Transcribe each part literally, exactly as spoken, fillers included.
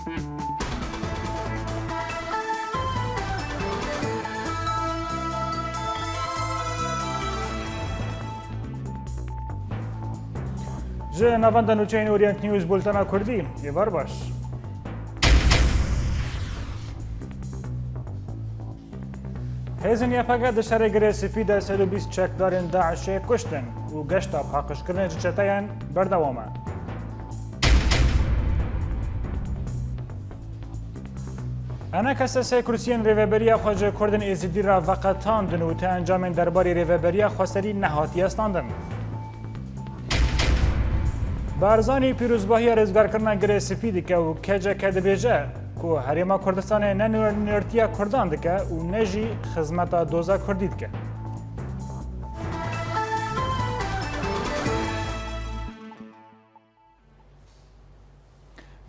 Ji navenda nûçeyên Orient News, bultena Kurdî, êvar baş. Hêzên Y P G di şerê Girê Spî de sed û bîst çekdarên DAIŞê kuştin û geşta paqijkirinê ji çeteyan berdewam e. Enekese sê kursiyên rêveberiya xwe ji Kurdên Êzidî re veqetandin û ti encamên derbarê rêveberiya xweserî nehatiye standin. Barzanî pîrozbahiya rizgarkirina Girê Spî dike û K C K dibêje ku Herêma Kurdistanê ne nûnertiya Kurdan dike û ne jî xizmeta doza Kurdî dike.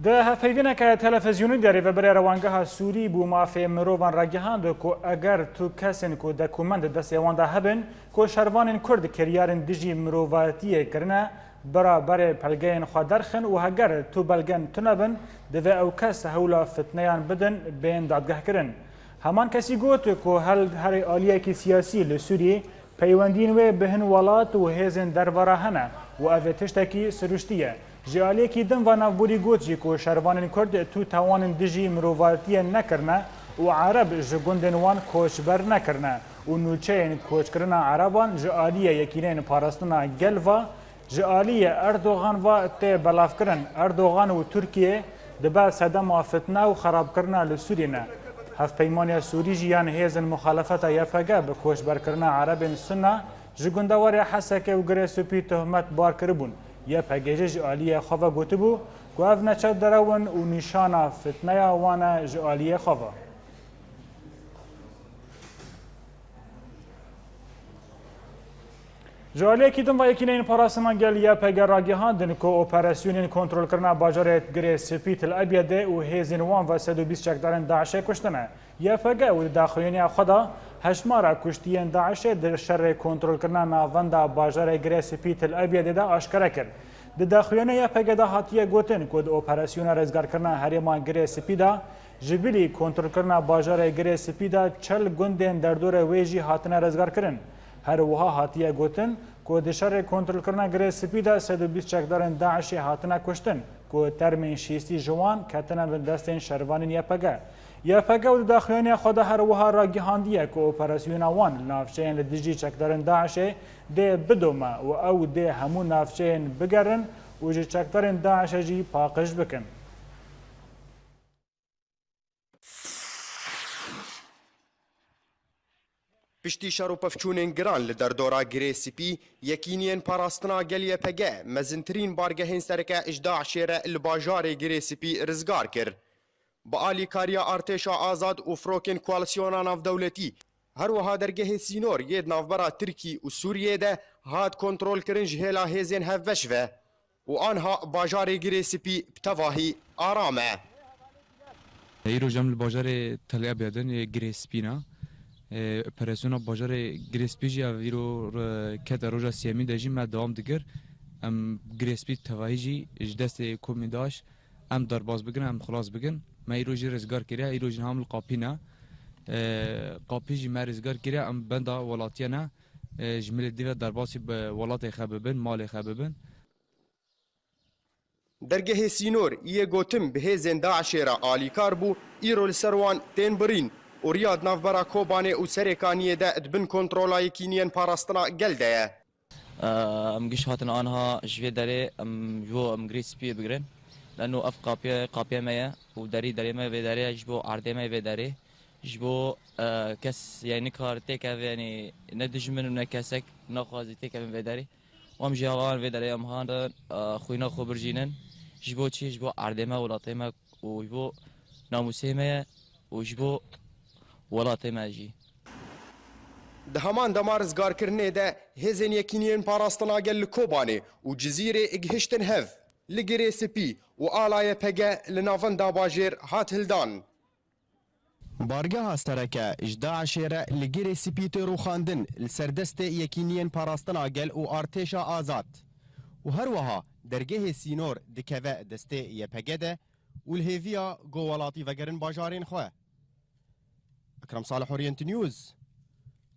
Di hevpeyvîneke televîzyonî de rêvebirê Rewangeha Sûrî bo Mafê Mirovan ragihand ku eger tu kesên ku dokumend di destê wan de hebin ku şervanên Kurd kiryarên dijî mirovatiyê kirine, beraberê pelgeyên xwe derxin û heger tu belgen tune bin, divê ew kes hewla fitneyan bidin, bên dadgehkirin. Heman kesî got ku hel herê aliyekî siyasî li Sûriyê peywendiyên wê bi hin welat û hêzên derve re hene û ev ê tiştekî siruştî ye. Ji aliyekî din ve navborî got jî ku şervanên Kurd tu tawanên dijî mirovatiyê nekirine û Ereb ji gundên wan koçber nekirine û nûçeyên koçkirina Ereban ji aliyê Yekîneyên Parastina Gel ve ji aliyê Erdogan ve tê belavkirin. Erdogan û Tirkiye dibe sedema fitne û xerabkirina li Sûriyê ne. Hevpeymaniya Sûrî jî yan hêzên muxalefeta Y P G bi koçberkirina Erebên Sunna ji gundewarê Hesekê û Girê Spî tohmet bar kiribûn. Y P G jî ji aliyê xwe ve gotibû ku ev neçe derew in û nîşana fitneya wan e ji aliyê xwe ve. Ji aliyekî din ve Yekîneyên Parastina Gel Y P G ragihandin ku operasyonên kontrolkirina bajarê Girê Spî Til Ebyedê û hêzên wan ve sed û bîst çekdarên DAIŞê kuştine. Y P G û di daxuyaniya xwe de hejmara kuştiyên DAIŞê di şerê kontrolkirina navenda bajarê Girê Spî Til Ebyedê de aşkere kir. Di daxuyaniya Y P G de hatiye gotin ku di operasyona rizgarkirina herêma Girê Spî de ji bilî kontrolkirina bajarê Girê Spî de çil gundên derdorê wê jî hatine rizgarkirin. Her wiha hatiye gotin ku di şerê kontrolkirina Girê Spî de sed û bîst çekdarên DAIŞê hatine kuştin ku termên şêstî ji wan ketine bin destên şervanên Y P G. Y P G û di daxuyaniya xwe de her wiha ragihandiye ku operasyona wan li navçeyên li dijî çekdarên DAIŞê dê bidome û ew dê hemû navçeyên bigerin û ji çekdarên DAIŞê jî paqij bikin. Piştî şer û pevçûnên giran li derdora Girê Spî, Yekîniyên Parastina Gel Y P G mezintirîn bargehên sereke ji DAIŞê re li bajarê Girê Spî rizgar kir. Bi alîkariya artêşa azad û firokên koalîsyona navdewletî, her wiha dergehê sînor yê di navbera Tirkî û Sûriyê de hat kontrolkirin ji hêla hêzên hevbeş ve. û anha bajarê Girê Spî bi tevahî aram e. Îro jî em li bajarê Tel Ebyadê yê Girê Spî ne. Ê, operasyona bajarê Girê Spî jî ev îro re kete roja sêyemîn de jî me dewam dikir. Em Girê Spî tevahî jî ji destê komên DAIŞ em derbas bikin, em xilas bikin. Me îro jî rizgar kiriye, îro jî niha em li Qapî ne. Ê, Qapî jî me rizgar kiriye, em benda welatiye ne. Ê, ji milê dî ve derbasî bi welatê xwe bibin, malê xwe bibin. Dergehê sînor yê gotin bi hêzên DAIŞê re alîkar bû, îro li ser wan tên birîn û riya di navbera Kobanê û Serêkaniyê de di bin kontrola Yekîniyên Parastina Gel de ye. Em giş hatin anha ji vê derê, em ji bo em Girê Spiyê bigirin. Leno ev qapiye, qapiye me ye û derî derê me vê derê ye, ji bo erdê me vê derê. Ji bo, e, kes, yani, nikare têkeve, yani, ne dijmin û ne kesek naxwazî têkevin vê derê. Em jî hewan vê derê em hanin, e, xwîna xwe birjînin. Ji bo çi? Ji bo erdê me, welatê me û ji bo namûsê me ye û ji bo welatê me jî. Di heman dema rizgarkirinê de hêzên Yekîniyên Parastina Gel li Kobanê û Cizîrê gihiştin hev. Li Girê Spî û ala Y P G li navenda bajêr hat hildan. Bargeha sereke ji DAIŞê re li Girê Spî tê rûxandin li ser destê Yekîniyên Parastina Gel û Artêşa Azad û her wiha dergehê sînor dikeve destê Y P G de û li hêviya ku welatî vegerin bajarên xwe. Ekrem Salih, Orient News,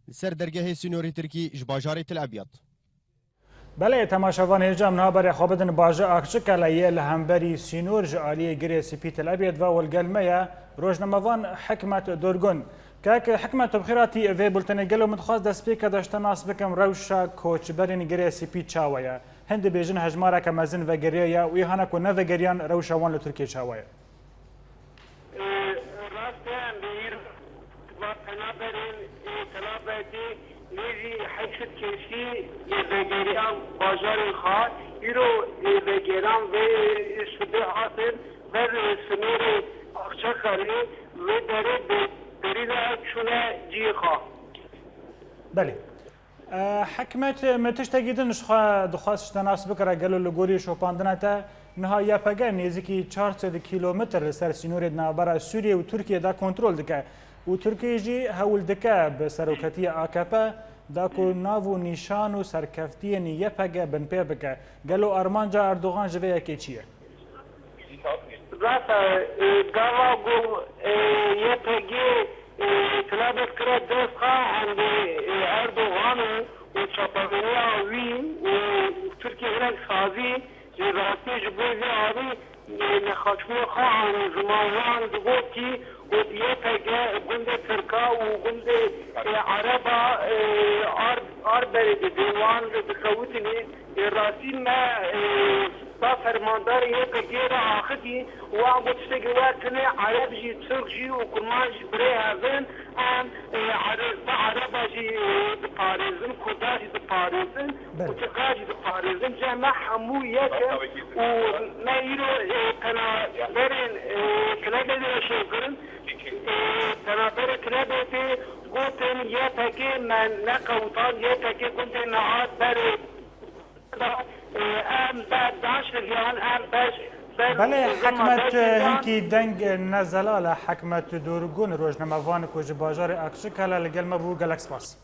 li ser dergehê sînorê Tirkî ji bajarê Til Ebyad. Belê, temaşevan hêja em niha berê xwe bidin bajar Akçikele yê li hemberî sînor ji aliyê Girê Spî Til Ebyad ve û li gel me ye rojnamevan Hikmet Durgun. Kek Hikmet, tu bi xêr hatî vê bultenê. Gelo min dixwest destpêke de ji te nas bikim rewşa koçberên Girê Spî çawa ye? Hin dibêjin hejmareke mezin vegeriye ye û îhana ku nevegeriyan rewşa wan li Tirkiyê çawa ye? Rast e, em bi îro va penaberên, ê, Tilabetê nêzî heşt sed kesî, ê, vegeriyan bajarên xwe. Îro, ê, vegeran vê, ê, sibê hatin ber, ê, sinorê Akçakarê, vê derê bi derî de çûne cihê xwe. Belê. E, Hikmet, min tiştekî din ji xwe dixwest ji te nas bikira, gelo li gorî şopandina te niha Y P G nêzîkî çar sed kîlometr li ser sînorê di navbera Sûriyê û Tirkiyê de kontrol dike û Tirkiye jî hewl dike bi seroketiya A K P da ku nav û nîşan û serkeftiyên Y P G binpê bike. Gelo armanca Erdogan ji vê yekê çi ye? Rast e, e, gava ku, e, Y P G, e, Tilabet kire dest xwe, em bi, e, Erdogan û, û çapemeniya wî û Tirkiye hinek sazî, ji rastî ji bo vê anî, e, nexweşbûna xwe anî ziman wan, digot kî, got Y P G gundê Tirka û gundê, e, Ereba, e, ar, ar berê didê wan dikewitînê. Ê rastî me, ê, da fermandarê Y P G re axivî û an got tiştekî wer tune Ereb jî, Tirk jî û Kurman jî birê hev in. Em, ê, Ereb, me Ereba jî, ê, diparêzin, Kurda jî diparêzin û Belê. Tirka jî diparêzin. Cem me hemû yek in û me îro, ê, penaberên, ê, Tilebetê re şev kirin. Ê, penaberê Tilebetê gotin Y P G me neqewitand, Y P G gundê me hat berê. Em ber daş giyan, em ber, ber Belê, Hikmet, hinkî deng ne zelal e. Hikmet Durgun, rojnamevan ku ji bajarê Akçikele li gel me bû, gelek spas.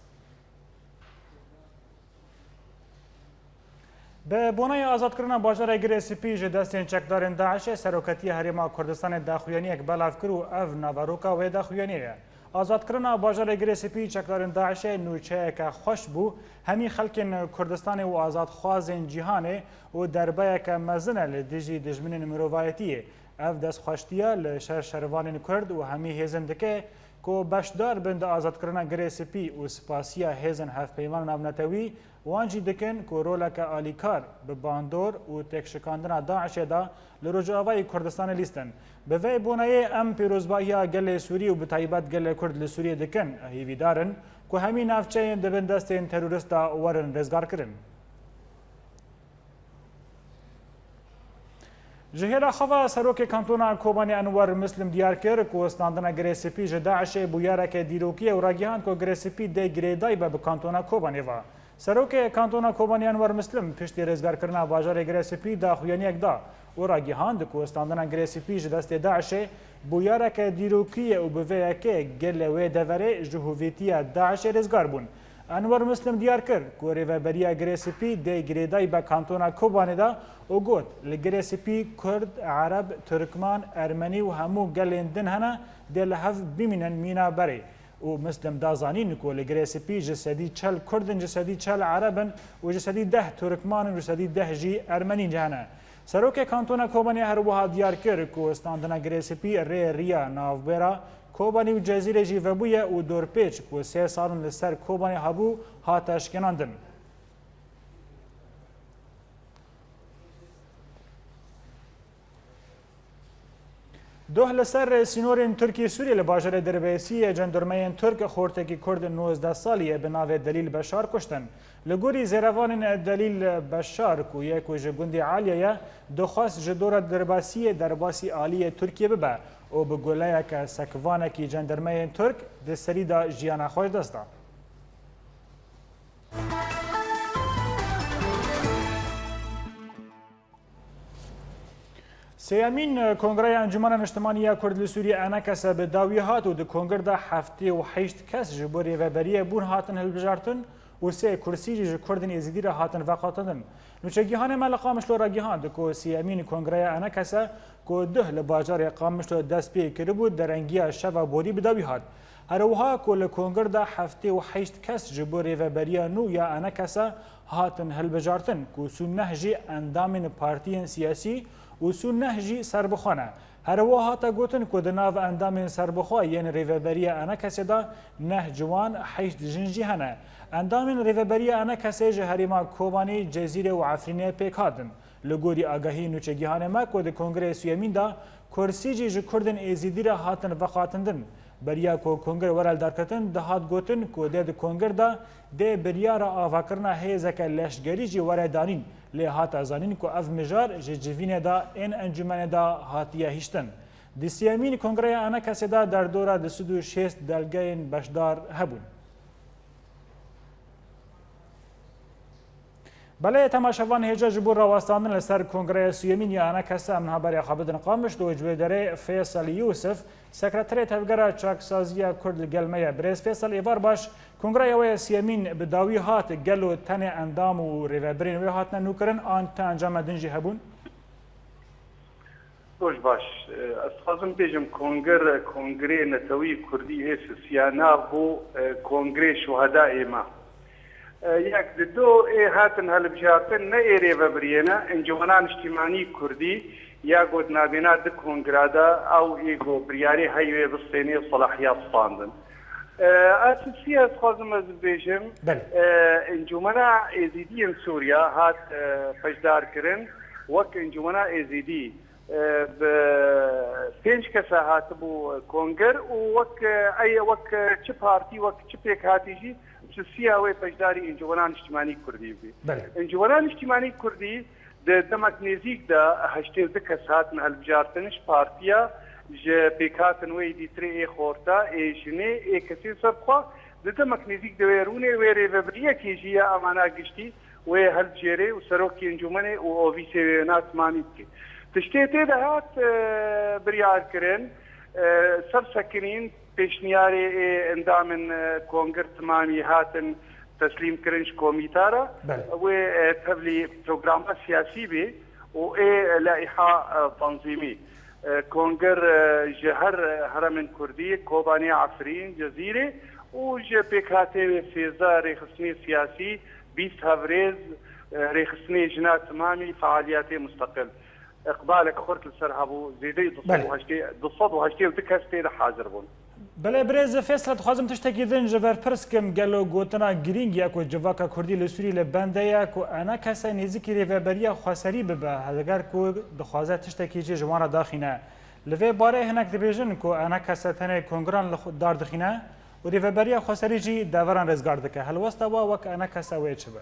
Bi bonayê azadkirina bajarê Girê Spî ji destên çekdarên DAIŞê, Seroketiya Herêma Kurdistanê daxuyaniyek belav kir û ev naveroka wê daxuyaniyê ye. Azadkirina bajarê Girê Spî çekdarên DAIŞê nûçeyeke xweş bû. Hemî xelkên Kurdistanê û azadxwazên cîhanê û derbeyeke mezin e li dijî dijminên mirovayetiyê. Ev destxweştiya li şer şervanên Kurd û hemî hêzin dike ku beşdar bin di azadkirina Girê Spî û spasiya hêzên hevpeyman navnetewî wan jî dikin ku roleke alîkar bi bandor û têkşikandina DAIŞê de li Rojavayê Kurdistanê lîstin. Bi vê boneyê em pîrozbahiya gelê Sûrî û bi taybet gelê Kurd li Sûriyê dikin. Hêvîdar in ku hemî navçeyên di bin destên terorîsta werin rêzgarkirin. Ji hêla xwe ve Serokê Kantona Kobanê Enwer Muslim diyar kir ku standina Girê Spî ji DAIŞê bûyereke dîrokî ye û ragihand ku Girê Spî dê girêdayî be bi Kantona Kobanê ve. Serokê Kantona Kobanê Enwer Muslim piştî rêzgarkirina bajarê Girê Spî daxuyaniyek da û ragihand ku standina Girê Spî ji destê DAIŞê bûyereke dîrokî ye û bi vê yekê gelê wê deverê ji hovîtiya DAIŞê rêzgar bûn. Enwer Muslim diyar kir ku rêveberiya Girê Spî dê girêdayî be Kantona Kobanê de û got, li Girê Spî Kurd, Ereb, Tirkman, Ermenî û hemû gelên din hene, dê li hev bimînin mîna berê. Û Muslim da zanîn ku li Girê Spî ji sedî çel Kurd in, ji sedî çel Ereb in û ji sedî deh Tirkman in û ji sedî deh jî Ermenî hene. Serokê Kantona Kobanê her wiha diyar kir ku standina Girê Spî rê riya navbera Kobanî û Cezîrê jî vebûye û dorpêç ku sê sal in li ser Kobanê hebû, hate şikênandin. Doh li ser sînorên Tirkî-Sûriyê li bajarê Dirbêsiyê cendirmeyên Tirk xortekî Kurd nozdeh salî yê bi navê Delîl Beşar kuştin. Li gorî zêrevanên Delîl Beşar ku yê ku ji gundê Aliyê ye, dixwest ji dora Dirbasiyê derbasî aliyê Tirkiyê bibe û bi guleyeke sekvanekî cendirmeyên Tirk di serî de jiyana xwe ji dest da. Sêyemîn Kongreya Encûmena Niştimanî ya Kurd li Sûriyê, ENKS, bi dawî hat û di kongir de heftê û heşt kes ji bo rêveberiyê bûn hatin hilbijartin û sê kursî jî ji Kurdên Êzidî re hatin veqetandin. Nûçegîhanê me li Qamişlo ragihand ku sêyemîn Kongreya ENKS ku duh li bajarê Qamişlo dest pê kiribû, derengiya şeva borî bi dawî hat. Her wiha ku li konger de heftê û heşt kes ji bo rêveberiya nû ya ENKS'e hatin hilbijartin, ku sî û neh jî endamên partiyên siyasî û sî û neh jî serbixwe ne. Her wiha hate gotin ku di nav endamên serbixwe yên rêveberiya ENKS'ê de neh ciwan, heşt jin jî hene. Endamên rêveberiya ENKS'ê ji herêma Kobanê, Cezîrê û Efrînê pêk hatin. Li gorî agahî nûçegihanê me ku di kongreyê siyemîn de kursî jî ji Kurdên Êzîdî re hatin veqatindin. Beriya ku konger were lidarketin, dihat gotin ku dê di konger de dê biryara avakirina hêzeke leşgerî jî were danîn, lê hate zanîn ku ev mijar ji civînê de ên encûmenê de hatiye hiştin. Di siyemîn kongreya ENKS'ê de derdora du sed û şêst delgeyên beşdar hebûn. Belê temaşevan, hêja ji bo rawestandin li ser kongreya siyemîn ya ENKS'ê em niha beriya xwe bidin Qamişlo û ji wê derê Feysel Yûsif, sekreterê Tevgera Çaksaziya Kurd li gel me ye. Birêz Feysel, êvar baş. Kongreya we ya siyemîn bi dawî hat, gelo tenê endam û rêvebirên wê hatine nûkirin, an ti encama din jî hebûn? Roj baş. Ez dixwazim bêjim, konger, kongrê netewî kurdî hê sisiya nav bû, e, kongrê şuhedayê me. E, yek di do ê hatin hilbijartin ne ê rêvebiriyê ne, encûmena niştîmanî kurdî ya ku di navbêna di kongra de ew ê ku biryarê heyî wê bistênê selahiyat standin. E, a sisiya ez dixwazim ez bibêjim, Belê. e, encûmena êzîdiyên Sûriya hat, e, beşdar kirin, wek encûmena êzîdî e, bi pênc kesa hatibû konger û wek, e, ey, wek, e, çi partî, wek çi pêkhatî jî sisiya wê beşdarî Encûmena Niştimanî Kurdî bî. Belê. Encûmena Niştimanî Kurdî di demek nêzîk de heştê û du kes hatin hilbijartin ji partiya, ji pêkhatin wê dîtirê ê xorta, ê jinê, ê kesên serbixwe, di demek nêzîk de wê rûnê wê rêvebiriyekê jî ya emana giştî wê hilbijêrê û serokê encûmenê û ovîsê wê wêna timamî bike. Tiştê tê de hat, e, biryar kirin, e, ser sekinîn pêşniyarê ê endamên, e, konger timamî hatin teslîm kirin ji komîta re. Belê. Wê, e, tevlî programa siyasî bê û ê laîha, e, tanzîmî. E, konger, e, ji her heremên kurdî, Kobanê, Efrîn, Cezîrê û ji pêkhatê wê sêzdeh rêxistinê siyasî, bîst hevrêz, e, rêxistinê jina timamî fealiyetê musteqil. Îqbalek xurt li ser hebû, zêdeyî du sed û heştê, Belê. du sed û heştê û du kes tê de hazir bûn. Belê, birêz Fêsel, dixwazim tiştekî din ji vir pirs kim, gelo gotina girîng ya ku civaka kurdî li Sûrî li bende ye ku ENKS nêzîkî rêveberiya xweserî bibe, heger ku dixwaze tiştekî jî ji wan re daxîne. Li vê barê hinek dibêjin ku ENKS tenê kongiran li xwe dar dixîne û rêveberiya xweserî jî deveran rêzgar dike. Helwesta we wek ENKS wê çi be?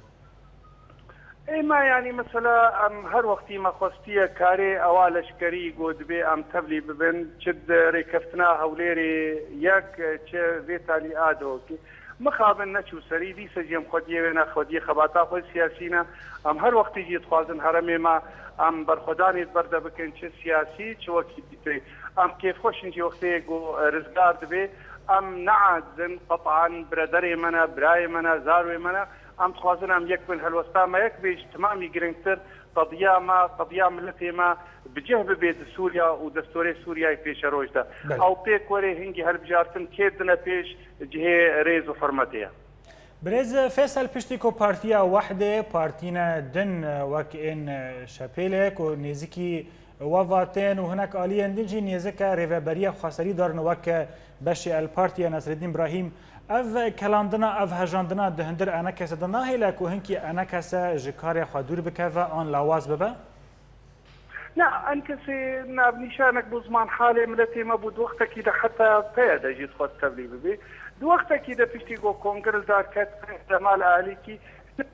Ê me, yanî mesela em her wextî me xwestiye karê ewa leşkerî ku dibê em tevlî bibin, çi di rêkeftina Hewlêrê yek, çi vê talî a dihokê. Mixabin neçû serî, dîse jî em xwediyê wê ne, xwediyê xebata xwe siyasî ne. Em her wextî jî dixwazin heremê me em berxwedanê di ber de bikin, çi siyasî, çi wekî dîtirê. Em kêfxweş in jî wextê ku rizgar dibê, em neacizin, qetan birederê me ne, birayê me ne, zarwê me ne. Em dixwazin em yek bin. Helwesta me yek bê, ji timamî girîngtir qediya me, qediya miletê me bi cih bibe di Sûriya û destûrê Sûriyayê pêşeroj de. Belê. Ew pêk were, hingî hilbijartin kê dine pêş, cihê rêz û hurmetê ye. Birêz Fêsel, piştî ku Partiya Wehdê partîne din wek ên Şepêlê ku nêzîkî Weva tên û hinek aliyên din jî nêzîke rêveberiya xweserî darin weke beşê El Partiya Nesreddîn Brahîm. Ev kelandina, ev hejandina di hundir ENKS'ê de nahêle ku hinkî ENKS ji karê xwe dûr bikeve an lawaz bibe? Na, ENKS'ê navnîşanek bû, ziman halê miletê me bû, di wextekî de heta peye de jî dixwest tevlî bibê. Di wextekî de piştî ku kongre li dar ket, Cemal Alîkî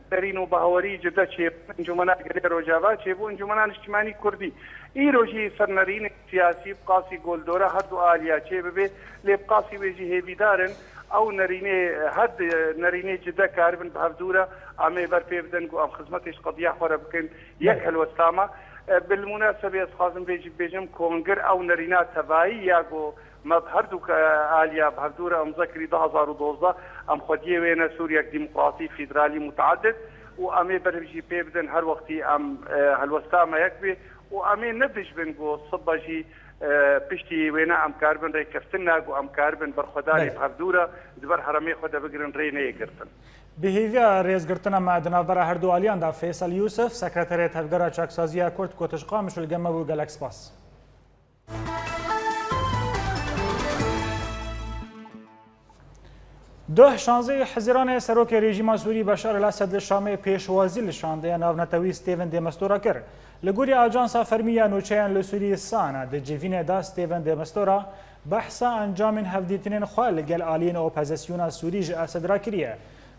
Serîn û Bahawerî Cide çêbû, Encûmena Gelê Rojava çêbû, Encûmena Niştimanî Kurdî. Îro jî ser nerînê siyasî bi qasî goldora her du aliya çêbibê, lê bi qasî wê jî hêvîdar in ew nerînê, her di nerînê cide karibin bi hevdû re em ê ber pê bidin ku em xizmetê ji qediya xwe re bikin, yek Belê. helwesta me. E, bil munasebê ez dixwazim vê jî bibêjim, kongir ew nerîna tevayî ya ku Me bi her du ke-, aliya bi hevdû re îmze kirî du hezar û dozdeh, em xwediyê wê ne Sûriyek demokratî, federalî, muteedid û em ê ber jî pê bidin her wextî em, e, helwesta me yek bê û em ê nedijbin ku siba jî, e, piştî wêne em karibin rêkeftina ku em karibin berxwedanê Belê. bi hevdû re di ber herêmê xwe de bigirin rê neyê girtin. Bi hêviya rêzgirtina me di navbera her du aliyan de Feysel Yûsif, sekreterê Tevgera Çaksaziya Kurd Kotiş Qamiş û li gel me bû, gelek spas. Duh şanzehê Hezîranê serokê rejîma Sûrî Beşar el Esed li Şamê pêşwazî li şandeya navnetewî Stêvin Dêmistora kir. Li gorî ajansa fermî ya nûçeyan li Sûrî SANA di civînê de Stêvin Dêmistora behsa encamên hevdîtinên xwe li gel aliyên opozisyona Sûrî ji Esed re kiriye.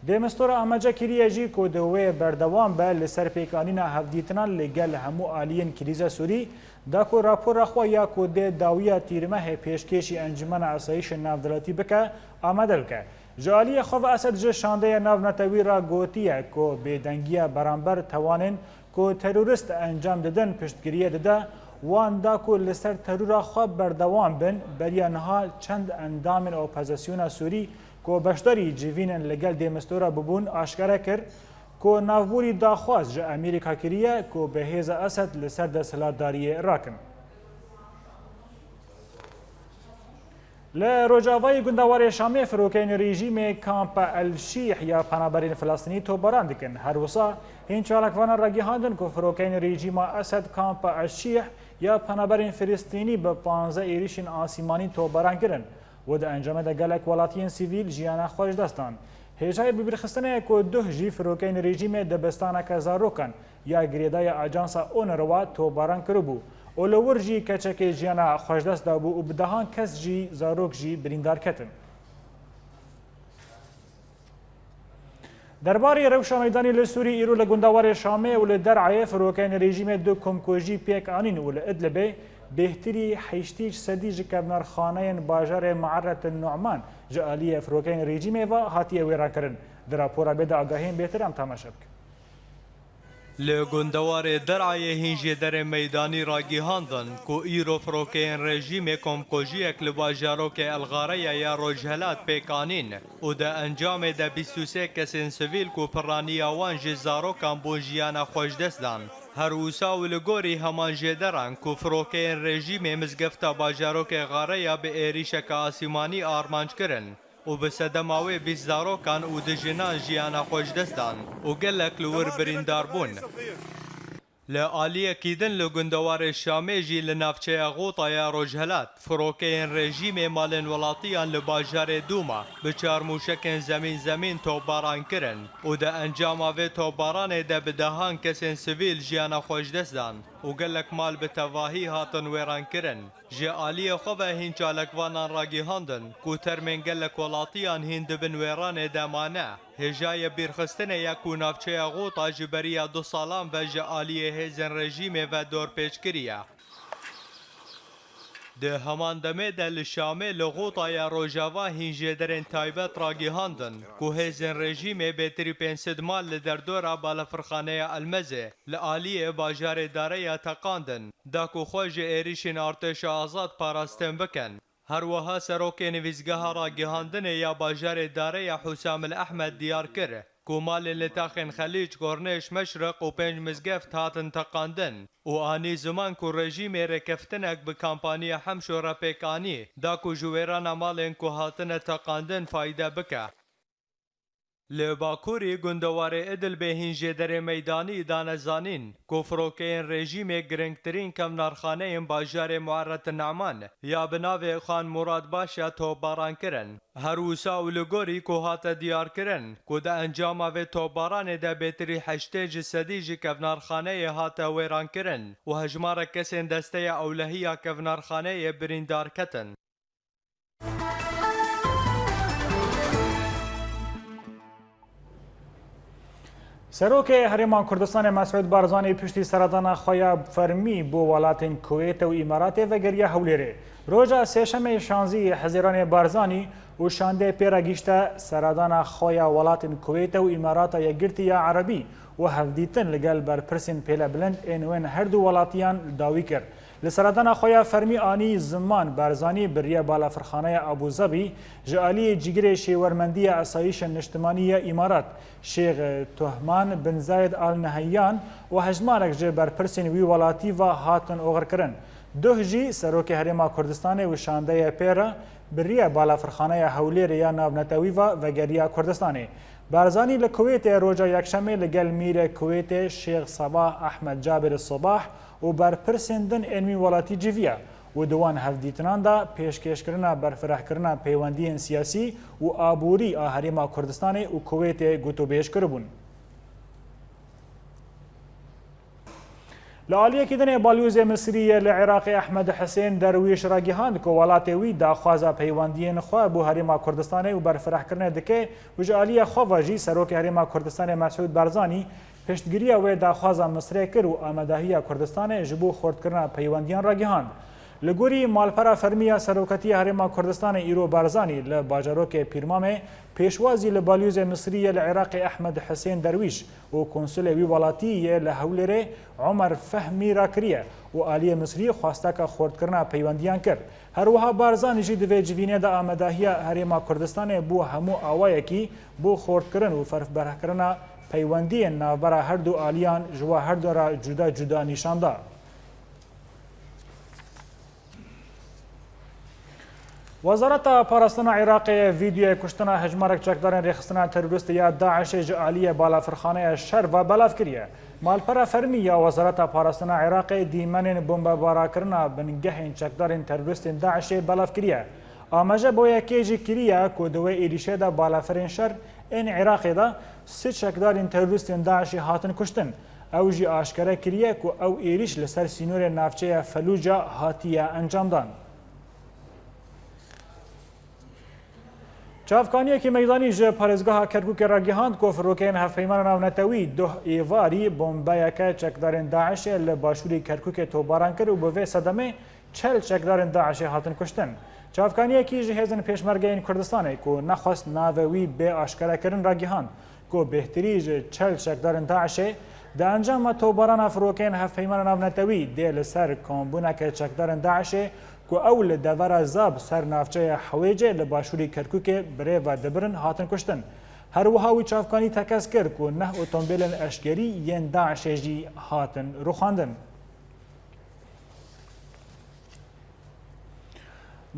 Dêmistora amece kiriye jî ku di wê berdewam be li ser pêkanîna hevdîtinan li gel hemû aliyên krîza Sûrî, da ku rapora xwe ya ku dê dawiya tîrmehê pêşkêşî Encûmena Asayîşên Navdewletî bike, amade bike. Ji aliyê xwe ve Esed ji şandeya navnetewî re gotiye ku bêdengiya beramber tewanên ku terorîst encam didin piştgiriyê dide, wan da ku li ser terora xwe berdewam bin. Beriya niha çend endamên opozisyona Sûrî ku beşdarî civînên li gel Dêmistora bibûn aşkere kir ku navborî daxwaz ji Amerîka kiriye ku bi hêza Esed li ser desthilatdariyê rakin. Li rojavayê gundewarê Şamê firokeyên rejîmê Kampa El Şîh ya penaberên Filistînî topbaran dikin. Her wisa hîn çalakvanan ragihandin ku firokeyên rejîma Esed Kampa El Şîh ya penaberên Filistînî bi panzdeh êrişên asîmanî topbaran kirin û di encamê de gelek welatiyên sivîl jiyana xwe ji dest dan. Hêjayê bibîrxistinê ye ku duh jî firokeyên rejîmê dibistaneke zarokan ya girêdayî ajansa UNRWA topbaran kiribû û li wir jî keçekê jiyana xwe ji dest dabû û bi dehan kes jî zarok jî birîndar ketin. Derbarê rewşa meydanî li Sûrî îro li gundewarê Şamê û li Der'ayê firokeyên rejîmê du komkujî pêk anîn û li Idlibê bêhtirî heştî sedî ji kevnarxaneyên bajarê Me'erretin Nu'man ji aliyê firokeyên rejîmê ve hatiye wêrankirin. Di rapora bê de agahiyên bêtir em temaşe bikin. Li gundewarê Der'ayê hîn jêderên meydanî ragihandin ku îro firokeyên rejîmê komkujiyek li bajarokê El Gareya ya Rojhelat pêk anîn û di encamê de bîst û sê kesên sivîl ku piraniya wan ji zarokan bûn jiyana xwe ji dest dan. Her wisa û li gorî heman jêderan ku firokeyên rejîmê mizgefta bajarokê Gareya bi êrîşeke asîmanî armanc kirin û bi sedema wê bîst zarokan û du jinan jiyana xwe ji dest dan û gelek li wir birîndar bûn. Li aliyekî din li gundewarê Şamê jî li navçeya Xûta ya Rojhelat, firokeyên rejîmê malên welatiyan li bajarê Dûma bi çar mûşekên zemîn zemîn topbaran kirin û di encama vê topbaranê de bi dehan kesên sivîl jiyana xwe ji dest dan û gelek mal bi tevahî hatin wêrankirin. Ji aliyê xwe ve hîn çalakvanan ragihandin ku termên gelek welatiyan hîn di bin wêranê de mane. Hêjayê bîrxistinê ye ku navçeya Xûta ji beriya du salan ve ji aliyê hêzên rejîmê ve dorpêç kiriye. Di heman demê de li Şamê li Xûta ya Rojava hîn jêderên taybet ragihandin ku hêzên rejîmê bêtirî pênc sed mal li derdora balafirxaneya Elmezê li aliyê bajarê Dareya teqandin, da ku xwe ji êrîşên artêşa azad parastin bikin. Her wiha serokê nivîsgeha ragihandinê ya bajarê Dareya Husam El Ehmed diyar kir ku malên li taxên Xelîc, Kornêş, Meşriq û pênc mizgeft hatin teqandin û anî ziman ku rejîmê rêkeftinek bi kampanya Hemşo re pêk anî, da ku ji wêrana malên ku hatine teqandin fayde bike. Li bakurî gundewarê Idilbê hîn jêderê meydanî dane zanîn ku firokeyên rejîmê giringtirîn kevnarxaneyên bajarê Muerret Ne'man ya bi navê Xan Murad Başa topbaran kirin. Her wisa û li gorî ku hate diyarkirin ku di encama vê topbaranê de bêtirî heştê ji sedî ji kevnarxaneyê hate wêrankirin û hejmarek kesên desteya ewlehiya kevnarxaneyê birîndar ketin. Serokê Herêma Kurdistanê Mesûd Barzanî piştî seredana xwe ya fermî bo welatên Kuwêt û Îmaratê vegeriya Hewlêrê. Roja Sêşemê şanzî Hezîranê Barzanî û şandê pê re gihîşte seredana xwe ya welatên Kuwêt û Îmarata Yekgirtî ya Erebî û hevdîtin li gel berpirsên pêlebilind ên wên her du welatiyan li dawî kir. Li seredana xwe ya fermî anî ziman, Barzanî bi rêya Balafirxaneya Abu Zabî ji aliyê Cîgirê Şêwermendiya Asayîşa Niştimanî ya Îmarat, Şêx Tuhman bin Zayed Al Nehyan û hejmarek ji berpirsên wî welatî ve hatin oxirkirin. Duh jî Serokê Herêma Kurdistanê û şandeyê pê re bi rêya Balafirxaneya Hewlêrê ya Navnetewî ve vegeriya Kurdistanê. Barzanî li Kuwêtê roja Yekşemê li gel Mîrê Kuwêtê Şêx Sebah Ehmed Cabir Sobah û berpirsên din ên wî welatî civiya û di wan hevdîtinan de pêşkêşkirina berfirehkirina peywendiyên siyasî û aborî a Herêma Kurdistanê û Kuwêtê gotûbêj kiribûn. Li aliyekî dinê Balyozê Misrî yê li Iraqê Ehmed Hisên Derwîş ragihand ku welatê wî daxwaza peywendiyên xwe bo Herêma Kurdistanê û berfirehkirinê dike û ji aliyê xwe ve jî Serokê Herêma Kurdistanê Mesûd Barzanî piştgiriya wê daxwaza Misrê kir û amedahiya Kurdistanê ji bo xurtkirina peywendiyan ragihand. Li gorî malpera fermî ya Serokatiya Herêma Kurdistanê îro Barzanî li bajarokê Pîrmamê pêşwazî li Balyozê Misrî yê li Iraqê Ehmed Hisên Derwîş û konsulê wî welatî yê li Hewlêrê Omer Fehmî rakiriye û aliyê Misrî xwesteka xurtkirina peywendiyan kir. Her wiha Barzanî jî di vê civînê de amedahiya Herêma Kurdistanê bo hemû awayekî bo xurtkirin û ferfberhkirina peywendiyên navbera her du aliyan ji we her du re cuda cuda nîşan da. Wezareta Parastina Iraqê vîdeoya kuştina hejmarek çekdarên rêxistina terorîstê ya DAIŞê ji aliyê Balafirxaneya Şer ve belav kiriye. Malpera fermî ya Wezareta Parastina Iraqê dîmenên bombebarakirina bingehên çekdarên terorîstên DAIŞê belav kiriye. Amaje bo yekê jî kiriye ku di wê êrîşê de balafirên şer ên Iraqê de sê çekdarên terorîstên DAIŞê hatin kuştin. Ew jî aşkere kiriye ku ew êrîş li ser sînorê navçeya Felûca hatiye encamdan. Çavkaniyekî meydanî ji parêzgeha Kerkûkê ragihand ku firokeyên Hevpeymana Navnetewî duh êvarî bombeyeke çekdarên DAIŞê li başûrê Kerkûkê topbaran kir û bi vê sedemê çel çekdarên DAIŞê hatin kuştin. Çavkaniyekî ji hêzên pêşmergeyên Kurdistanê ku nexwest navê wî bê aşkerekirin ragihand ku bêhtirî ji çel çekdarên DAIŞê di encama topbarana firokeyên Hevpeymana Navnetewî dê li ser kombûneke çekdarên DAIŞê ku ew li devera Zab ser navçeya Hewêcê li başûrî Kerkûkê bi rê ve dibirin hatin kuştin. Her wiha wî çavkanî tekez kir ku neh otombêlên eşkerî yên DAIŞê jî hatin rûxandin.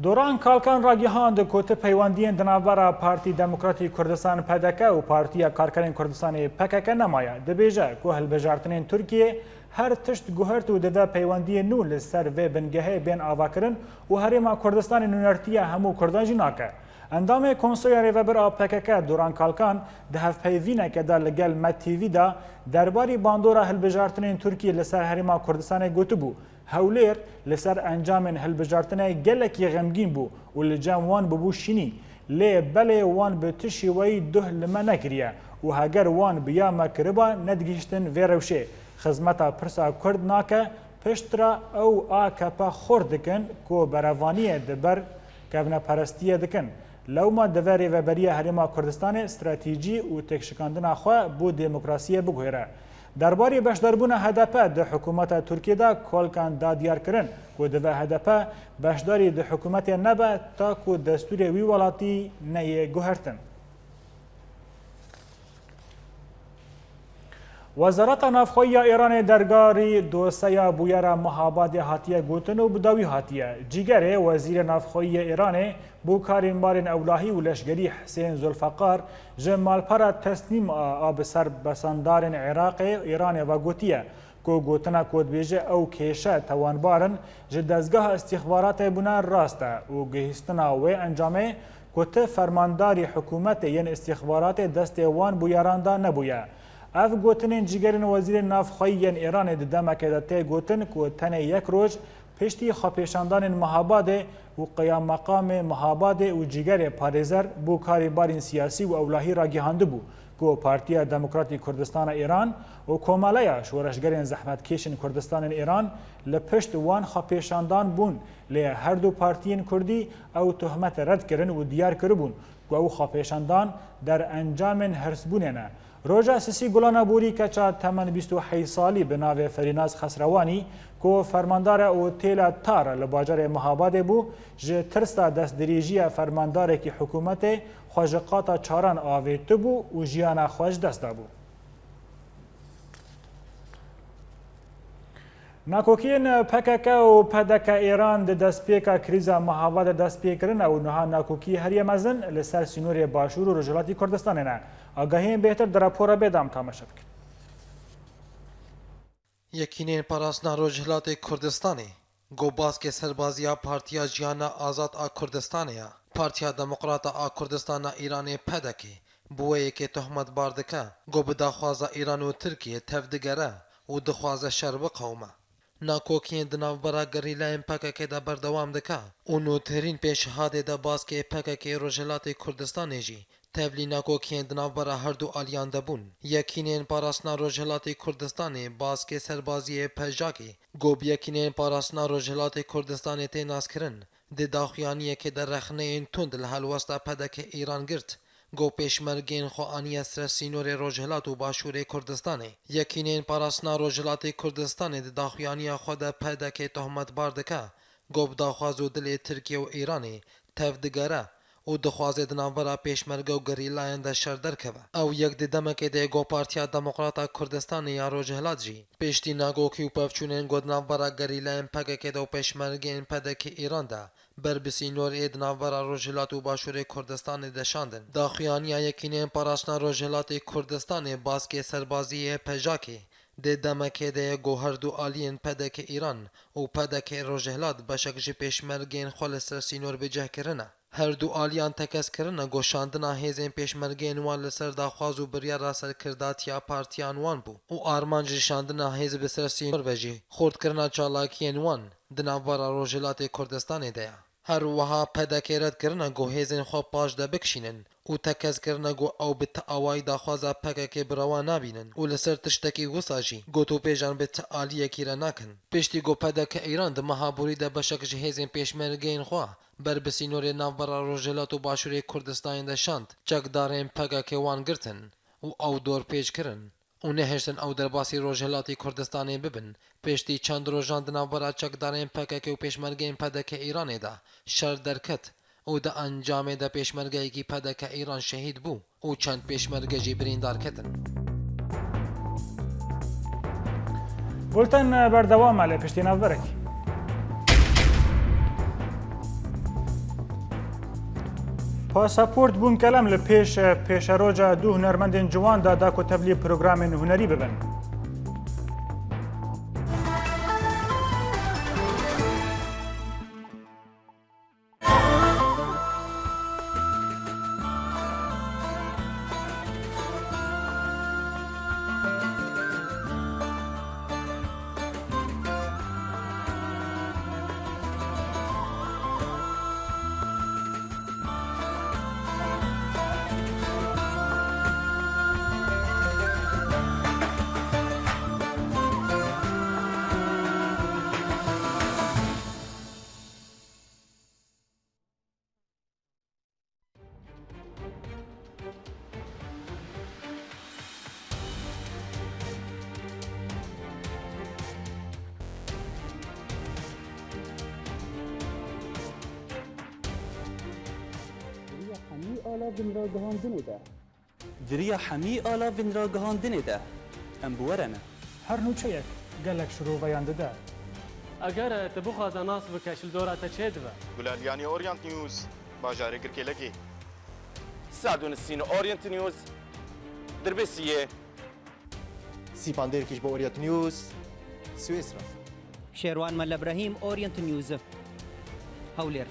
Doran Kalkan ragihand ku ti peywendiyên di navbera Partî Demokratî Kurdistan, P D K, û Partiya Karkerên Kurdistanê, P K K, nemaye. Dibêje ku hilbijartinên Tirkiyê her tişt guhert û dive peywendiyên nû li ser vê bingehê bên avakirin û Herêma Kurdistanê nûnertiya hemû Kurdan jî nake. Endamê Konseya Rêvebir a P K K, Doran Kalkan, di hevpeyvîneke de li gel Med T V de derbarî bandora hilbijartinên Tirkiyê li ser Herêma Kurdistanê gotibû, Hewlêr li ser encamên hilbijartinê gelekî xemgîn bû û li cem wan bûbû şînî. Lê belê wan bi tu şêweyî duh li me nekiriye û heger wan bi ya me kiriba, nedigihîştin vê rewşê. Xizmeta pirsa Kurd nake, piştre ew A K P xurt dikin ku berevaniyê di ber kevneperestiyê dikin. Lewma divê Rêveberiya Herêma Kurdistanê stratejî û têkşikandina xwe bo demokrasiyê biguhêre. Derbarê beşdarbûna H D P di hikûmeta Tirkiyê de Kolkan da diyar kirin ku divê H D P beşdarî di hikûmetê nebe ta ku destûrê wî welatî neyê guhertin. Wezareta Navxweyî ya Îranê derbarî doseya bûyera Mihabadê hatiye gotin û bi dawî hatiye. Cîgerê Wezîrê Navxweyî yê Îranê bo karên barên ewlahî û leşgerî Hisên Zulfeqar ji malpera Tesnîm a, a bi ser besandarên Iraqê, Îranê ve gotiye ku gotina ku dibêje ew kêşe tewanbar in ji dezgeha îstîxbaratê bûne rast e û gihîstina wê encamê ku ti fermandarî hikûmetê yên îstîxbaratê destê wan bûyeran de nebûye. Ev gotinên cîgerên wezîrên navxweyî yên Îranê di demekê de tê gotin ku tenê yek roj piştî xwepêşandanên Mihabadê û qeyammeqamê Mihabadê û cîgerê parêzer bo karên barên siyasî û ewlahî ragihandibû ku Partiya Demokratî Kurdistana Îran û Komeleya Şoreşgerên Zehmetkêşên Kurdistanên Îran li pişt wan xwepêşandan bûn, lê her du partiyên Kurdî ew tohmetê red kirin û diyar kiribûn ku ew xwepêşandan derencamên hirsbûnê ne. Roja sisî Gulana Borî keça temen bîst û heyt salî bi navê Ferînaz Xesrewanî, ku fermandar e û têla tar li bajarê Mihabadê bû, ji tirsa destdirêjiya fermandarekî hikûmetê xwe ji qata çaran avêtibû û jiyana xwe ji dest dabû. Nakokiyên P K K û P D K Îran di destpêka krîza Mihabadê dest pê kirine û niha nakokiyê herî mezin li ser sînorê Başûr û Rojhilatî Kurdistanê ne. Agahiyên bêhtir di rapora bêdam tamaşe bikin. Yekîneyên Parastina Rojhilatê Kurdistanê, ku baskê serbaziya Partiya Jiyana Azad a Kurdistanê ya, Partiya Demokrata a Kurdistana Îranê P D K, bi wê yekê tohmetbar dike, ku bi daxwaza Îran û Tirkiyê tevdigere û dixwaze şer biqewime. Nakokiyên di navbera gerîlayên P K K de berdewam dike û nûtirîn pêşhatê de baskê P K K Rojhilatê Kurdistanê jî tevlî nakokiyên di navbera herdu aliyan de bûn. Yekîneyên Parastina Rojhilatê Kurdistanê baskê serbaziyê P J Kê, ku bi Yekîneyên Parastina Rojhilatê Kurdistanê tê naskirin, di daxuyaniyekê de rexneyên tund li helwesta P D K Îran girt, ku pêşmergeyên xwe aniye ser sînorê Rojhilat û Başûrê Kurdistanê. Yekîneyên Parastina Rojhilatê Kurdistanê di daxuyaniya xwe de P D K tohmetbar dike, ku bi daxwaz û dilê Tirkiye û Îranê tevdigere û dixwaze di navbera pêşmerge û gerîlayan de şer derkeve. Ew yek di demekê de ye ku Partiya Demokrata Kurdistanê ya Rojhilat jî piştî nakokî û pevçûnên ku di navbera gerîlayên P K K de û pêşmergeyên P D K Îran de ber bi sînorê di navbera Rojhilat û Başûrê Kurdistanê de şandin. Daxuyaniya Yekîneyên Parastina Rojhilatê Kurdistanê baskê serbaziyê P J Kê di demekê de ye ku herdu aliyên P D K Îran û P D K Rojhilat beşek ji pêşmergeyên xwe li ser sînor bi cih kirine. Herdu aliyan tekez kirine ku şandina hêzên pêşmergeyên wan li ser daxwaz û biryara serkirdatiya partiyan wan bû û armanc ji şandina hêz bi ser sînor ve jî xurtkirina çalakiyên wan di navbera Rojhilatê Kurdistanê de ye. Her wiha P D K red kirine ku hêzên xwe paş de bikişînin û tekez kirine ku ew bi ti awayî daxwaza P K K bi rewa nabînin û li ser tiştekî wisa jî gotûbêjan bi ti aliyekî re nakin. Piştî ku P D K Îran di meha borî de beşek ji hêzên pêşmergeyên xwe ber bi sînorê navbera Rojhilat û Başûrê Kurdistanê de şand, çekdarên P K K wan girtin û ew dorpêç kirin û nehiştin ew derbasî Rojhilatî Kurdistanê bibin. Piştî çend rojan di navbera çekdarên P K K û pêşmergeyên P D K Îranê de şer derket û di encamê de pêşmergeyekî P D K Îran şehîd bû û çend pêşmerge jî birîndar ketin. Bulten berdewam e lê piştî navberek. Pasaport Bûn Kelem li pêş pêşeroja du hunermendên ciwan de da ku tevlî programên hunerî bibin. Di riya hemî ala vinragihandinê de. Di riya hemî ala vinragihandinê de em bi we re ne. Her nûçeyek gelek şiroveyan dide. Eger tu bixwaze nas bike, ji li dora te çê dibe. Gulaliyanî Orient News, bajarê Girkêlekê. Sadûnisîn Orient News, Dirbêsiyê. Sîpan Dêrkiş bo Orient News, Swêsra. Şêrwan Mele Brehîm, Orient News, Hewlêr.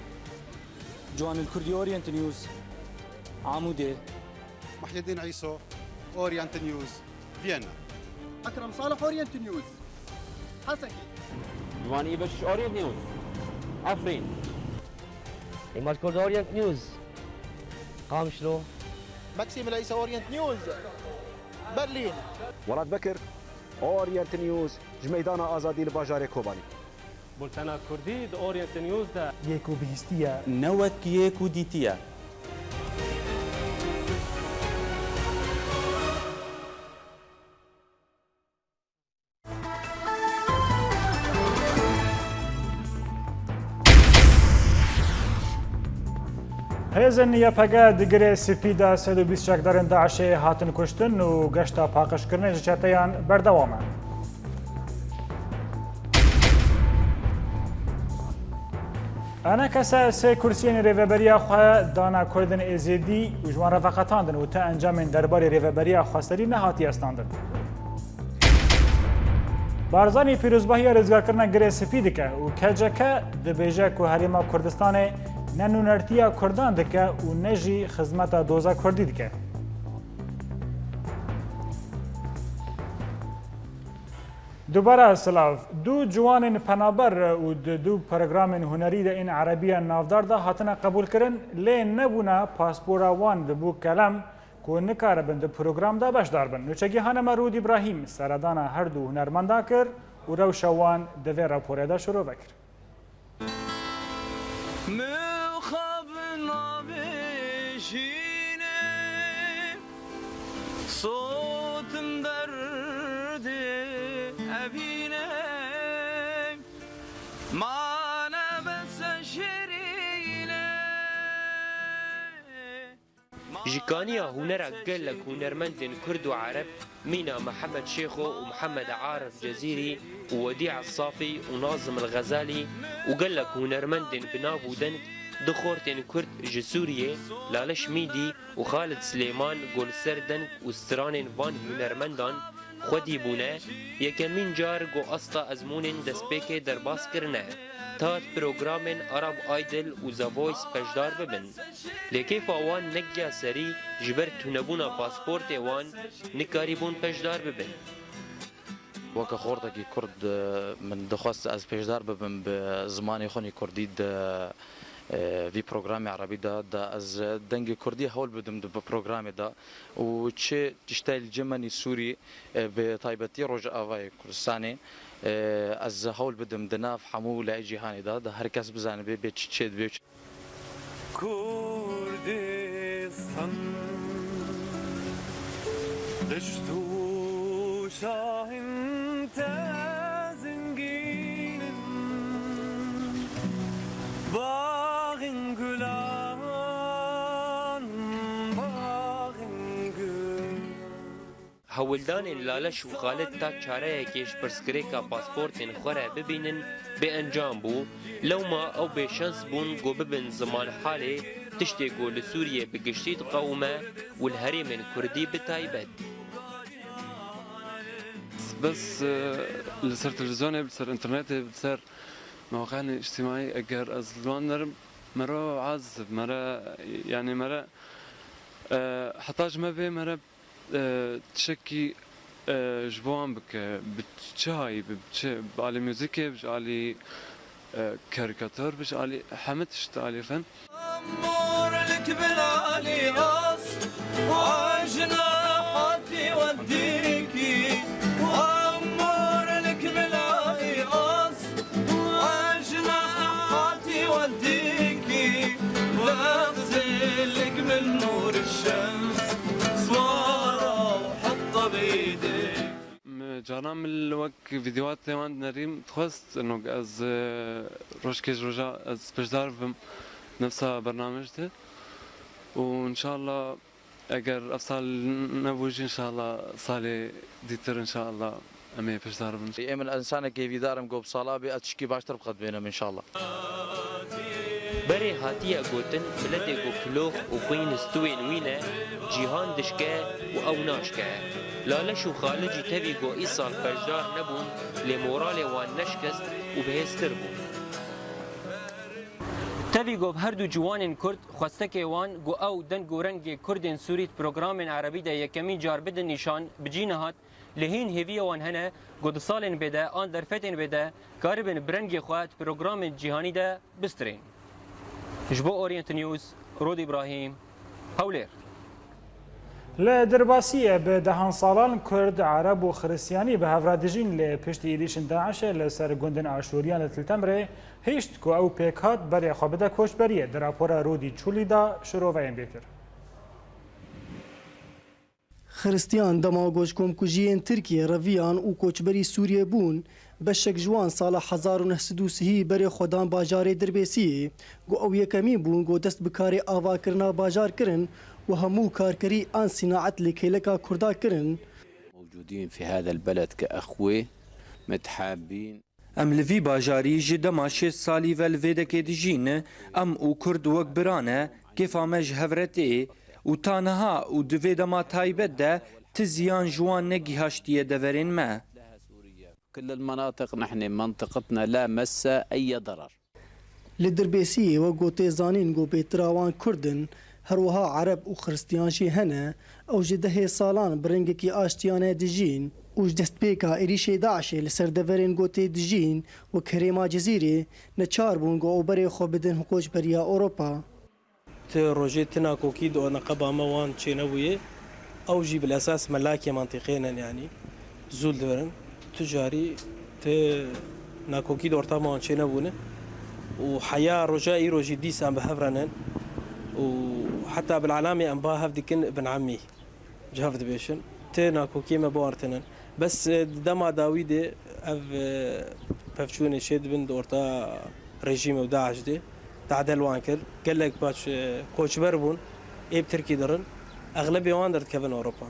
Ciwanil Kurdî, Orient News, Amûdê. Muhyiddin Îso, Orient News, Viyana. Ekrem Salih, Orient News, Hesekî. Ciwanî Beşiş, Orient News, Efrîn. Îmaj Kurd, Orient News, Qamişlo. Meksîm Leysa, Orient News, Berlîn. Welat Bekir, Orient News, ji Meydana Azadî li bajarê Kobanî. Bultena Kurdî di Orient News de. Yê ku bihîstiye. Ne wek yê ku dîtiye. Hêzên Y P G di Girê Spî de sed û bîst çekdarên DAIŞê hatin kuştin û geşta paqijkirinê ji çeteyan berdewam e. E N K S sê kursiyên rêveberiya xwe dana Kurdên Êzidî û ji wan re veqetandin û ti encamên derbarê rêveberiya xweserî nehatiye standin. Barzanî pîrozbahiya rizgarkirina Girê Spî dike û K C K dibêje ku Herêma Kurdistanê ne nûnertiya Kurdan dike û ne jî xizmeta doza Kurdî dike. Dubara silav. Du ciwanên penaber û di du programên hunerî de ên erebiya navdar de hatine qebûlkirin, lê nebûna paspora wan dibû kelem ku nikaribin di program de beşdar bin. Nûçegîhana me Rûd Îbrahîm seredana her du hunermendan kir û rewşa wan di vê raporê de şirove kir. Mixabin nabêjîne, sotin derdê evîne, mane bese şirîne. Ji kaniya hunera gelek hunermendên Kurd û Ereb, mîna Mihemed Şêxo û Mihemed Arif Cezîrî û Wedî Safî û Nazim El Xezalî û gelek hunermendên bi nav û deng di xortên Kurd ji Sûriyê, Laleş Mîdî û Xalid Silêman ku li ser deng û stranên van hunermendan xwedî bûne, yekemîn car ku asta ezmûnên destpêkê derbas kirine, ta di programên Arab Idol û The Voice beşdar bibin. Lê kêfa wan negiya serî, ji ber tunebûna pasportê wan nikarîbûn beşdar bibin. Weke xortekî Kurd, e, min dixwest ez pêşdar bibim bi zimanê xwe nî Kurdî di, e, vî programê Erebî de, de ez dengê Kurdî hewl bidim di programê de û çi tiştayê li cem me nî Sûrî, e, bi taybetî Rojavayê Kurdistanê, e, ez hewl bidim di nav hemû lehê cîhanê de, de her kes bizanibe bê çi çêdibe. Kurdistan, deşt û şahên te zengîn in, baxên gulan, baxên gul. Hewldanên Laleş û Xalid ta çareyekê ji pirsgirêka pasportên xwe re bibînin, bêencam bû. Lewma ew bêşens bûn ku bibin zimanhalê, tiştê ku li Sûriyê bi giştî diqewime û li herêmên Kurdî bi taybet. Bes, e, li ser televîzyonê, li ser înternetê, li ser mewqeyanê îctîmaî eger ez li wan nerim, mere ew ez, mere, yanî mere, e, heta ji me bê mere e, tiştekî, e, ji bo wan bike, bi çi hayî, bi çi, bi alî muzîkê, bi alî, e, karîkator, bi alî hemî tişt, alî fen. Morlik bil alî as, ajna hatî wendîkî. Morlik bil alî as, ajna hatî wendîkî. Vexsêlik min nûr şems, swara Min carna min li wek vîdeoya tê wan dinerîm dixwest, nok ez, e, rojkê ji roja ez beşdar bibim nefsa bernamej de. Û înşallah eger ev sal nebû jî înşallah salê dîtir înşallah em ê beşdar bibin. Ê min, ez însanekî hêvîdar im, ku bi sala bê ez tişkî baştir bi qed bênim înşallah. Berê hatiye gotin, miletê ku kilox û xwîn stûyên wî ne, cîhan dişke û ew naşke. Laleş û Xalid jî tevî ku îsal beşdar nebûn, lê moralê wan neşikest û bihêztir bû. Tevî ku her du ciwanên Kurd xwestekê wan ku ew deng û rengê Kurdên Sûrî di programên Erebî de yekemîn car bidin nîşan, bi cî nehat, lê hîn hêviya wan hene ku di salên bê de an derfetên bê de karibin bi rengê xwe di programên cîhanî de bistirên. Ji bo Orient News, Rûd Îbrahîm, Hewlêr. Li Dirbasiyê bi dehan salan Kurd, Ereb û Xiristiyanî bi hev re dijîn, lê piştî êrîşên DAIŞê li ser gundên Aşûriyan li Til Temrê hişt ku ew pêk hat berê xwe bide koçberiyê. Di rapora Rûdî Çûlî de şiroveyên bêtir. Xiristiyan dema ku ji komkujiyên Tirkiyê reviyan û koçberî Sûriyê bûn, Beşek ji wan sala hezar û neh sed û sihî berê xwe dan bajarê Dirbêsiyê, ku ew yekemîn bûn ku dest bi karê avakirina bajar kirin û hemû karkerî an sînaet li kêleka Kurda kirin. موجودين في هذا البلد كأخوة متحابين. Em li vî bajarî ji dema şêst salî ve li vê dekê dijîn. Em û Kurd wek bira ne, kêfa me ji hev re tê û ta niha û di vê dema taybet de ti ziyan ji wan negîhaştiye deverên me. كل المناطق نحن منطقتنا لا مس أي ضرر. Li Dirbêsiyê wek ku tê zanîn ku bêtira wan Kurd in, her wiha Ereb û Xiristiyan jî hene, ew ji dehê salan bi rengekî aştiyane dijîn û ji destpêka êrîşê DAIŞê li ser deverên ku tê dijîn wek herêma Cizîrê neçar bûn ku ew berê xwe bidin koçberiya Ewropa. Ti rojê ti nakokî di neqeba me wan çênebûyê. Ew jî bilesas melakê mantîqê ne, yanî zû li vir in. Tu carî ti nakokî di orta me wan çênebûne û heya roja îro jî dîsa em bi hev re nin û heta bilelamê em ba hev dikin bin emî. Cihav dibêjin, ti nakokiyê me biwartinin. Bes, e, di dema dawî de ev, e, pevçûnê çê dibin di orta rejîm û DAIŞ de, tadel wan kir. Gelek paç, e, koçber bûn, ê bi Tirkî dirin. Exlebê wan derdikevin Ewropa.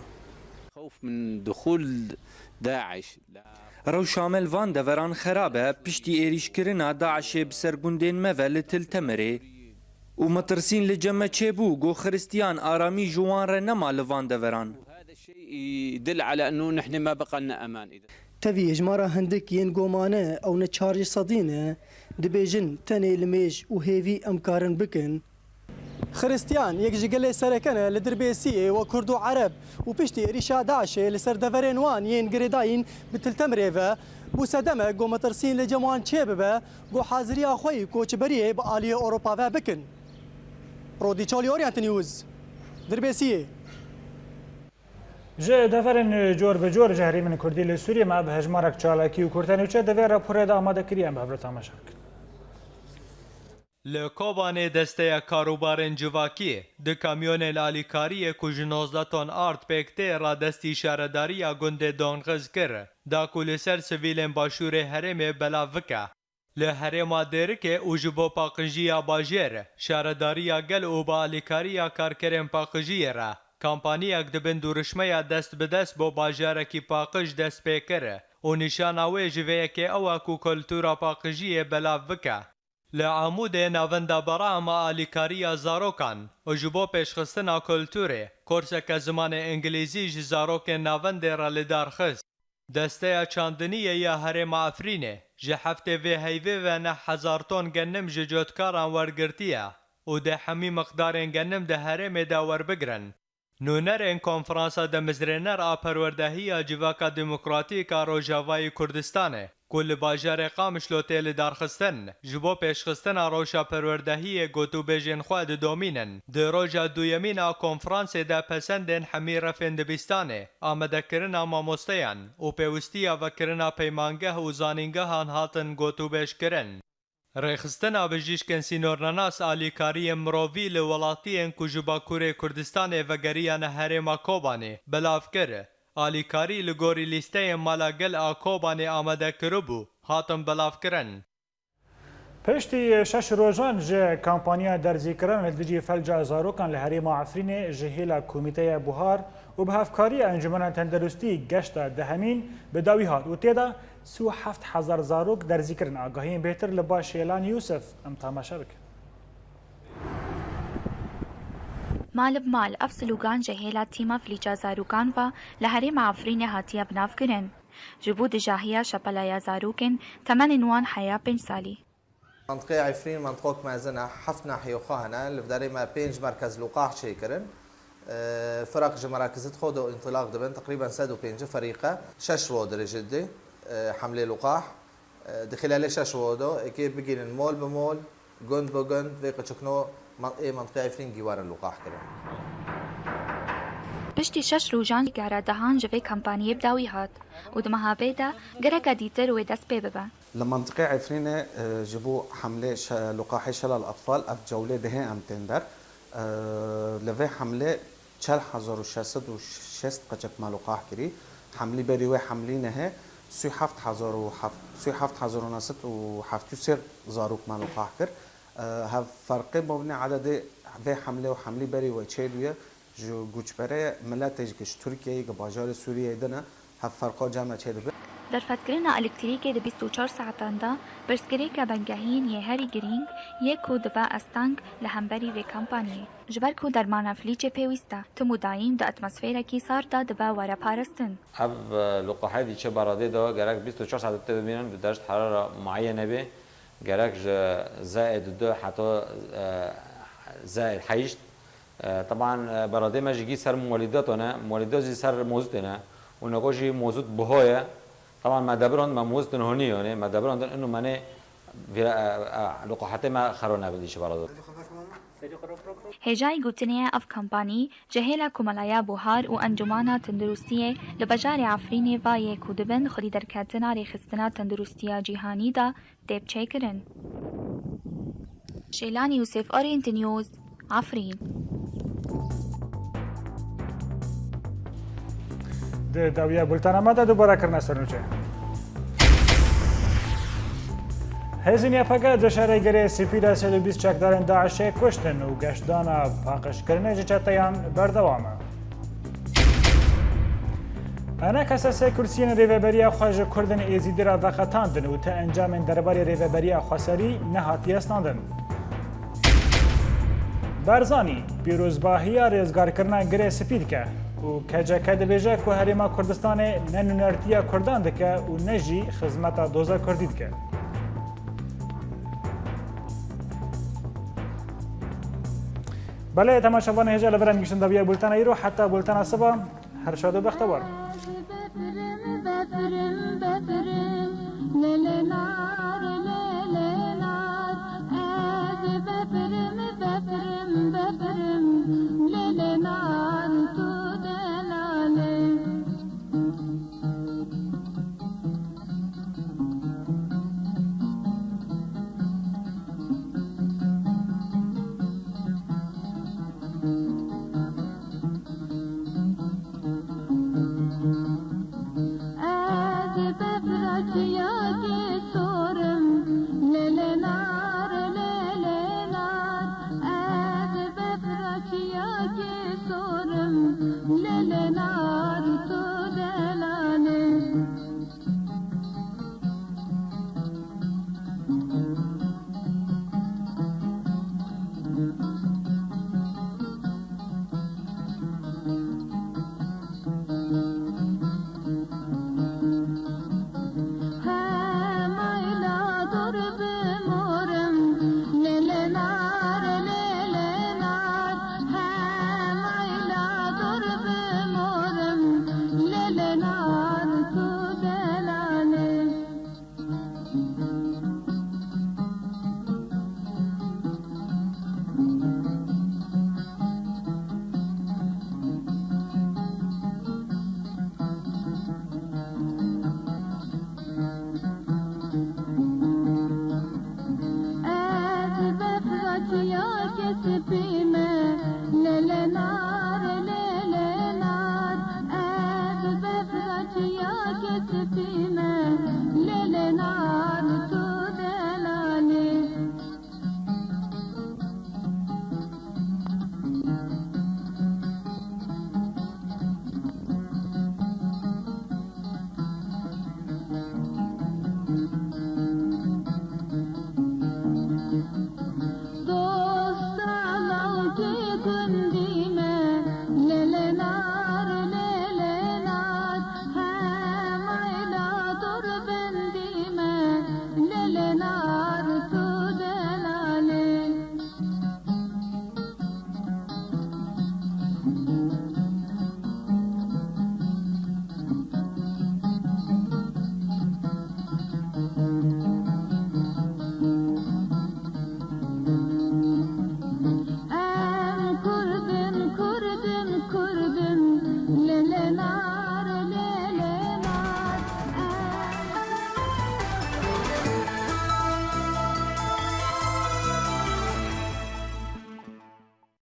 خوف من دخول داعش. Rewşa me li van deveran xerab e, piştî êrîşkirina DAIŞê bi ser gundên me ve li Til Temirê. Û metirsîn li cem me çêbû, got Xiristiyan aramî ji wan re nema li van deveran. هذا الشيء يدل على أنه نحن ما بقى لنا أمان إذا. Tevî ji me re hindik yên ku mane, ew neçar ji sedî ne, dibêjin tenê limêj û hêvî em karin bikin. Xiristiyan yek ji gelê sereke ne li Dirbêsiyê wek Kurd û Ereb û piştî êrîşa DAIŞê li ser deverên wan yên girêdayîn bi Til Temirê ve bû sedemek ku metirsîn li cem wan çêbibe ku haziriya xwe yî koçberiyê bi aliyê Ewropa ve bikin. Rodî Çolî, Orient News, Dirbêsiyê. Ji deverên cor bi cor ji herêmên Kurdî li Sûriyê me bi hejmarek çalakî û kurtenûçe di vê raporê de amade kiriye, em bi hev re temaşe bikin. Li Kobanê desteya karûbarên civakî di kamyonên alîkariyê ku ji nozdeh ton ard pêk tê radestî şaredariya gundê Donxiz kir, da ku li ser sivîlên başûrê herêmê belav bike. Li herêma Dêrikê û ji bo paqijiya bajêr, şaredariya gel û bi alîkariya karkerên paqijiyê re, kampaniyek di bin dûrişmeya dest bi dest bo bajarekî paqij dest pê kir û nîşana wê ji vê yekê ew e ku kultura paqijiyê belav bike. Li Amûdê Navenda Berahma Alîkariya Zarokan û ji bo pêşxistina kulturê, korseke zimanê Îngilîzî ji zarokên navendê re li dar xist. Desteya Çandiniyê ya Herêma Efrînê ji heftê vê heyvê ve neh hezar ton genim ji cotkaran wergirtiye û dê hemî miqdarên genim di herêmê de werbigirin. Nûnerên Konferansa Demizrêner a Perwerdehiya Civaka Demokratîk a Rojavayî Kurdistanê, ku li bajarê Qamişlo tê lidarxistin, ji bo pêşxistina rewşa perwerdehiyê gotûbêjên xwe didomînin. Di roja duyemîn a konferansê de pesendên hemî refên dibistanê, amadekirina mamosteyan û pêwistiya vekirina peymangeh û zanîngehan hatin gotûbêjkirin. Rêxistina bijîşkên sînornenas alîkariyên mirovî li welatiyên ku ji Bakurê Kurdistanê vegeriyane herêma Kobanê belav kir. Alîkarî li gorî lîsteyên Mala Gel a Kobanê amade kiribû, hatin belavkirin. Piştî şeş rojan ji kampanya derzîkirin li dijî felca zarokan li herêma Efrînê ji hêla Komîteya Buhar û bi hevkariya Encûmena Tenderustî geşta dehemîn bi dawî hat û tê de sî û heft hezar zarok derzî kirin. Agahiyên bêhtir li ba Şêlan Yûsif em temaşe bikin. Mal bi mal, ev slogan ji hêla tîma Filîca Zarokan ve li herêma Efrînê hatiye binavkirin. Ji bo dijahiya şepela ya zarokên temenên wan heya pênc salî. Mentiqê Efrîn mentiqok mezin e, heft nahiyê xwe hene, li derê me pênc merkez luqah çêkirin. E, firaq ji merakizit xwe de întilaq dibin, teqrîben sed û pêncî ferîqe, şeş ro dirêjî didê, e, hemlê luqah. E, di xîlalê şeş ro de, êkê bigînin mol bi mol, gund bi gund, vê qiçikno man-, ê mentiqê Efrîn gîwarin luqah kirin. Piştî şeş rojan gera dehan ji vê kampaniyê bi dawî hat û di meha vê de gereke dîtir wê dest pê bibe. Li mentiqê Efrînê, e, ji bo hemlê şe-, luqahê Şelal Atfal ev cewlê dihê em tên der. E, li vê hemlê çel hezar û şeş sed û şêst qeçek me luqah kirî. Hemlî berî wê hemlî nehê Sî heft hezar û heft, sî heft hezar û neh sed û heft û sê zarok me nûqah kir. E, hev ferqê mabînê ededê vê hemlê û hemlî berî wê çêdûye. Ji goçberê miletê ji Tirkiyeyê, ji bajarê Sûriyeyê din e, hev ferqa cem me çêdibe. Derfetkirina elektrîkê di bîst û çar saetan de pirsgirêke bingehîn yê herî girîng yê ku dibe asteng li hemberî vê kampaniyê. Ji ber ku dermana flîçê pêwîst e, tim û dayîm di atmosferekî sar de dibe were parastin. Ev, e, luqahe dîçe beradê de gerek bîst û çar saet tê bimînin, bi derece harara muayene bê. Gerek ji zehê du heta, e, zehê heşt. E, teban, e, beradê me jî gî ser molîdeto ne, molîdet jî ser mozûtê ne. Û nako jî mozût buho ye. Teban me debirand, me mozût niho nî, yanî me debirandin, ino me nê vira, e, e, luqahetê me xero nebin dîçe beradê. Hêjayî gotinê ye ev kampanî ji hêla Komelaya Buhar û Encûmana Tenduristiyê li bajarê Efrînê va yê ku dibin xwedî derketina Rêxistina Tenduristiya Cîhanî de tê biçêkirin. Şêlanî Yûsif, Orient News, Efrîn. Di dawiya bultena me de dubare kirine ser nûçe. Hêzên Y P G di şerê Girê Spî de sed û bîst çekdarên DAIŞê kuştin û geştdana paqijkirinê ji çeteyan berdewam e. E N K S kursiyên rêveberiya xwe ji Kurdên Êzîdî re veqetandin û ti encamên derbarê rêveberiya xweserî nehatiye standin. Barzanî pîrozbahiya rêzgarkirina Girê Spî dike û K C K dibêje ku Herêma Kurdistanê ne nûnertiya Kurdan dike û ne jî xizmeta doza Kurdî dike. Belê, temaşevanê hêja, li vir em gihîştin dawiya bultena îro, heta bultena siba, her şad û bextewar. Ez befra çiyakê sorim, lê lê nar, lê lê nar. Ez befra çiyakê sorim, lê lê nar, tu delalê. Hemayla dur bi morim, lê lê nar, lê lê nar. Hemayla dur bi morim, lê lê nar, tu delalê. Ez befra çiyakê spî me, lê lê nar, lê lê nar. Ez befra çiyakê spî me, lê lê nar, tu